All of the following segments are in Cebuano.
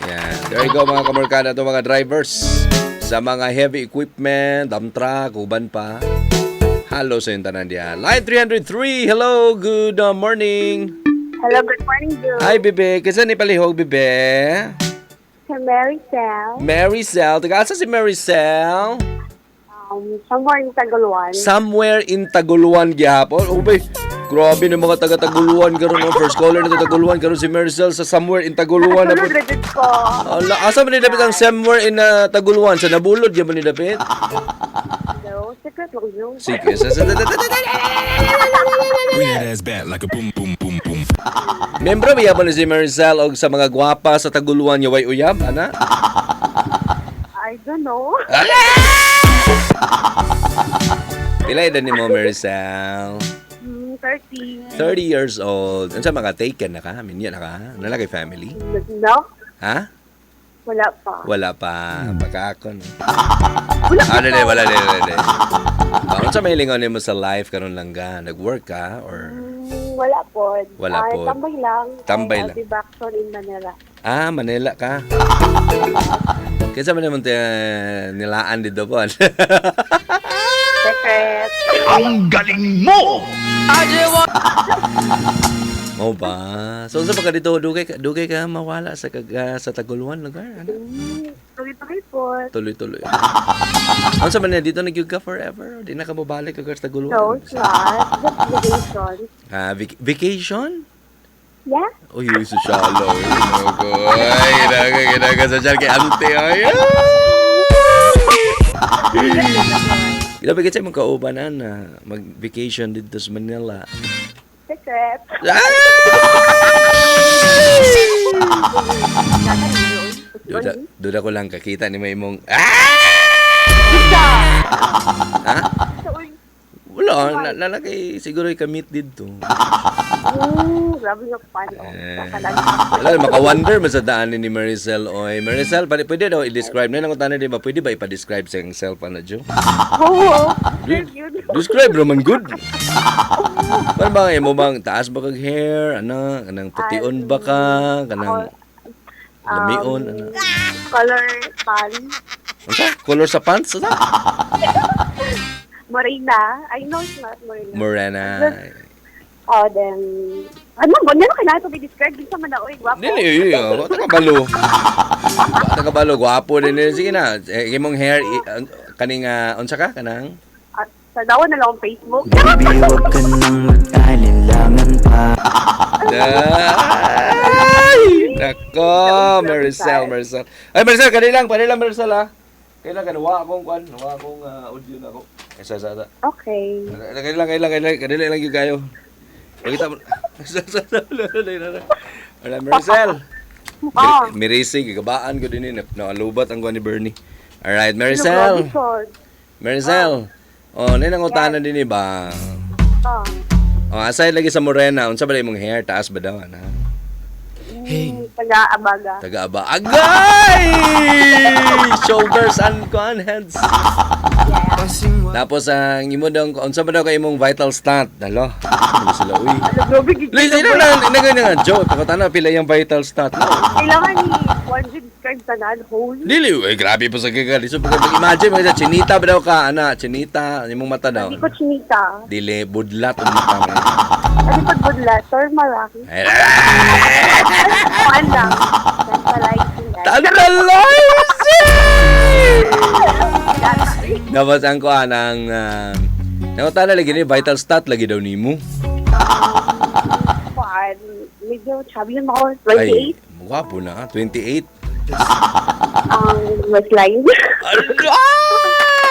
Yan. There you go, mga kamorkada to, mga drivers. Sa mga heavy equipment, dump truck, uban pa. Hello sa inyong tanan diya. Line 303, hello, good morning. Hello, good morning, Joe. Hi, bebe. Kinsa ni palihog, bebe? Sa Mary Cell. Mary Cell. Taga asa si Mary Cell? Somewhere in Taguluan. Somewhere in Taguluan gihapon. Ubay, grabe ng mga taga Taguluan karon, no. First caller na taga Taguluan karon si Mary Cell sa somewhere in Taguluan na po. Sunod reject ko. Ala, asa man ni dapit ang somewhere in Taguluan? Sa Nabulod gyud man ni dapit? No, secret lang, Joe. Sige, sa Bring that ass back like a boom, boom, boom, boom. Membro ba ni si Maricel og sa mga gwapa sa Taguluan nga way uyab, ana? I don't know. Pila edad nimo, Maricel? 30. 30 years old. Unsa mga taken na ka? Minya na ka? Naa kay family? No? Ha? Wala pa. Wala pa. Baka ako, no? Wala Ah, dili, wala, dili, dili. Ah, unsa may lingon nimo sa life karon lang ga? Nag-work ka or Wala po. Wala Ay, po. tambay lang. Tambay Ay, lang. I'll be back soon in Manila. Ah, Manila ka. Kinsa man naman nilaan dito po? Secret. Ang galing mo! Mo ba? So unsa pa ka dito, dugay ka mawala sa sa Taguluan lugar, ano? Tuloy-tuloy po. Tuloy-tuloy. Unsa man na dito na gyud ka forever? Di na ka mobalik lugar sa Taguluan? No, it's not. Just vacation. Ah, vacation? Yeah? Uy, uy, social. Uy, nako. Ay, ginaga, ginaga social kay ante. Ay, ah! Grabe kasi mong kaubanan na mag-vacation dito sa Manila. Secret. Ah! Duda, duda ko lang kakita ni may imong ah! Ha? Wala, lalaki siguro ka-meet dito. Grabe nga pan. Oh, Eh. kakalag. Wala, maka-wonder man sa daan ni Maricel. Oy, Maricel, pwede, pwede daw i-describe. Ngayon ang tanong, di ba, pwede ba ipa-describe sa iyong self, ano, Joe? Oo. Yun. Describe naman good. Paano ba, imo bang taas ba kag hair, ano, kanang pution ba ka, kanang lamion, ano? Color pan. Unsa? Color sa pants? Unsa? Morena. I know it's not Morena. Morena. Oh, then, ano ba? Ano kailangan ito i-describe? Bisa man na, oy, gwapo. Dili, wa ta kabalo. Wa ta kabalo, gwapo din eh. Sige na, eh, imong hair kaning unsa ka kanang? At sa dawan na lang akong Facebook. Baby, wag ka nang mag-alinlangan pa. Ay! Nako, Maricel, Maricel. Ay, Maricel, kanilang, kanilang, Maricel, ha? Kailan ka, nawa akong, kwan, nawa akong audio na ako. Eh, sa. Okay. Kailan, kailan, kailan, kailan lang yung kayo. Pakita mo. Sa, wala. Wala, Maricel. Ah. Mirisi, gigabaan ko din eh. Nakalubat ang kwan ni Bernie. Alright, Maricel. Robinson. Maricel. Oh, ninangutanan din eh ba? Ah. Oh, aside lagi sa morena, unsa ba imong hair? Taas ba daw, ana? Hey. Taga-abaga. Taga-aba. Agay! Shoulders and kwan heads. Tapos ang imo daw, unsa ba daw kay imong vital stat? Dalo. Ano sila uy? Ano, grabe, gigil. Listen na na na na Joe, pakatana pila yung vital stat. No. Kailangan ni Juan describe tanan whole. Dili, eh, grabe po sa gagal. So, pag imagine mo chinita ba daw ka, ana, chinita, imong mata daw. Hindi ko chinita. Dili, budlat ang mata mo. Ano pagbudla? Sir, malaki. Ay, Kuan lang. Tantalizing. tantalizing! Dapat ang kuan ang nangutana lagi ni vital stat lagi daw nimo. Kuan. Medyo chubby yun ako. Ay, 28. gwapo na, 28. Ang waistline. Ala!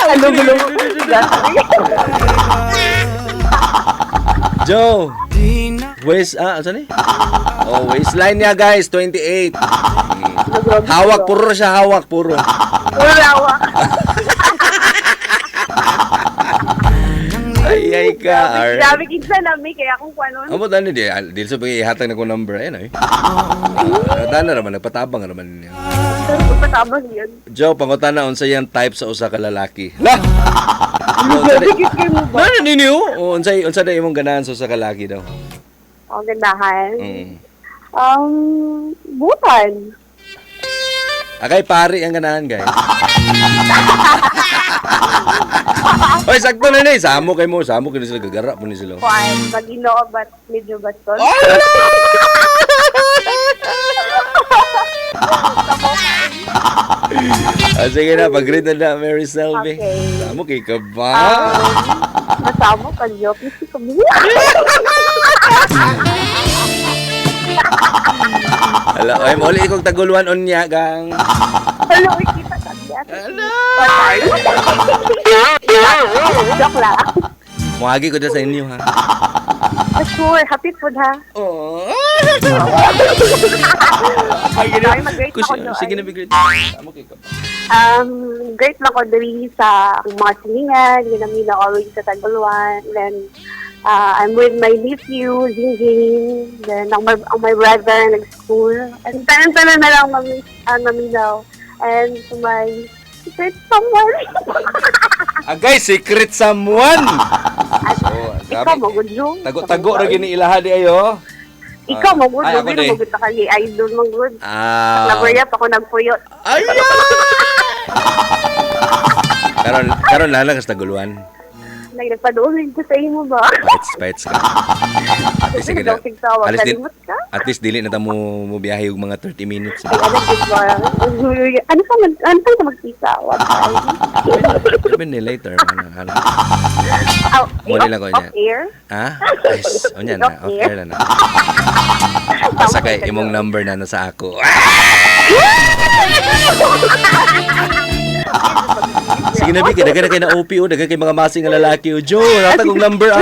Ano gulo? Joe, waist, ah, saan eh? Oh, waistline niya guys, 28. Hawak, puro siya, hawak, puro. Puro hawak. Ay, ay ka. Alright. Grabe, kinsa nami. Kaya akong kuan nun. Amo tani di, di sa pag-ihatag na ko number ayun ay. Ah, tana raman nagpatabang raman niya. Pero pagpatabang yun. Joe, pangutana unsa yang type sa usa ka lalaki? Lah. Grabe, cute kayo mo ba? Na ninyo? O unsay unsa na imong ganahan sa usa ka lalaki daw? Ang gandahan. Mm. Butan. Akay pari ang ganahan, guys. Oy, sakto na ni. Samo kay mo, samo kay sila gagara po ni sila. Kuan, pag-Ginoo but medyo bastos. Ah, sige na, pag-read na na, Mary Selby. Okay. Samo kay ka ba? Masamo ka, joke. Hindi ko Ala, oy, muli ikong taguluan unya, gang. Hello, kita ka niya. Ala! Joke lang. Muagi ko dyan sa inyo, ha? Ah, sure, happy food ha. Oo. Sorry, mag-great ako doon. Sige na, big great. Samo kay ka ba? Great lang ko diri sa akong mga silingan, ginamina always sa Taguluan. Then, I'm with my nephew, Jingjing. Then, ang my brother nag-school. And tanan-tanan na lang, mami, maminaw. And to my secret someone. Agay, secret someone! At Oh, ikaw, grabe. magud yung. Tago-tago ra gini ilaha di ayo. Ikaw, magud. Ay, ako Magud, di. magud na kay idol, magud. Ah. Nagoyap ako nagpuyot. Ay! Karon karon lala kas taguluan. Nagpaduol ko sa imo ba? Paits paits ka. At least sige na. Nagdausig tawag, At least, di, kalimot ka? at least dili na ta mo mo biyahe og mga 30 minutes. Ay, ano, good ba? Ano pa magkita? What time? Even ni later man ano. Oh, Muli lang ko niya. off air? Ha? Yes, unya na, off air na na. Basta kay imong number na nasa ako. Sige na, Vicky. Dagan na kay na OP, oh. Dagan kay mga masing nga lalaki, oh. Joe, nata kong number, ah.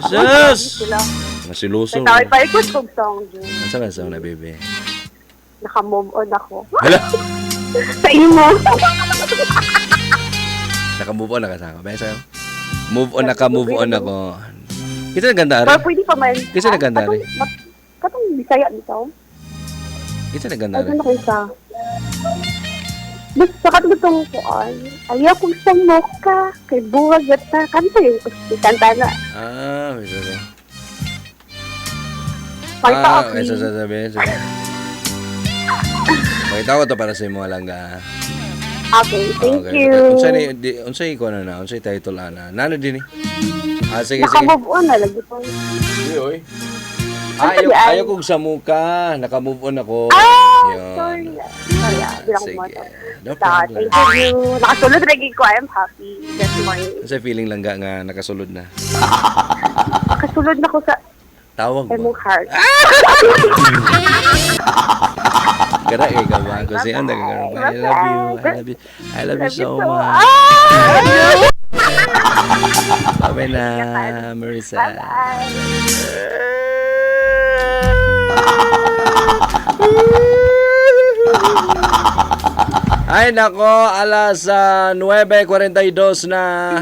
Jesus! Sila. Mga siloso. May tawag pa ikot kong song, Jun. Asa man sa na, baby? Naka-move on ako. Hala! Sa imo. Naka-move on na ka sa ako. Besa, move on na ka, move on ako. Kita na ganda, Pero ari. pwede pa man. Kasi naganda rin. Katong Bisaya dito. Kita na ganda, Ay, ari. ano kayo sa... Basta katong itong kuan. Ayaw kong sa moka. Kay buwag at na. Kanta yung kanta na. Ah, bisa sa. Pakita Ah, ako. bisa sa sabi. Pakita ko to para sa imo langga. Okay, thank Okay. you. Unsay ni di, unsay ko na na, unsay title ana? Nano din ni? Ah, sige, sige. Naka-move on na lagi po. Di oy. Ano Ayaw, di ay? ayaw kong sa muka. Naka-move on ako. Ah, Yun. sorry. Sorry, ah, bilang Sige. mo. No Ta, problem. thank you. Nakasulod lagi ko. I'm happy this morning. Unsay feeling langga nga nakasulod na? Nakasulod na ko sa Tawag mo. imong heart. Kara eh, ka ba? Kasi ang nagkakaroon. I love you. I love you. I love you so much. Ah! Bye na, Marissa. Bye. Ay nako, alas 9:42 na.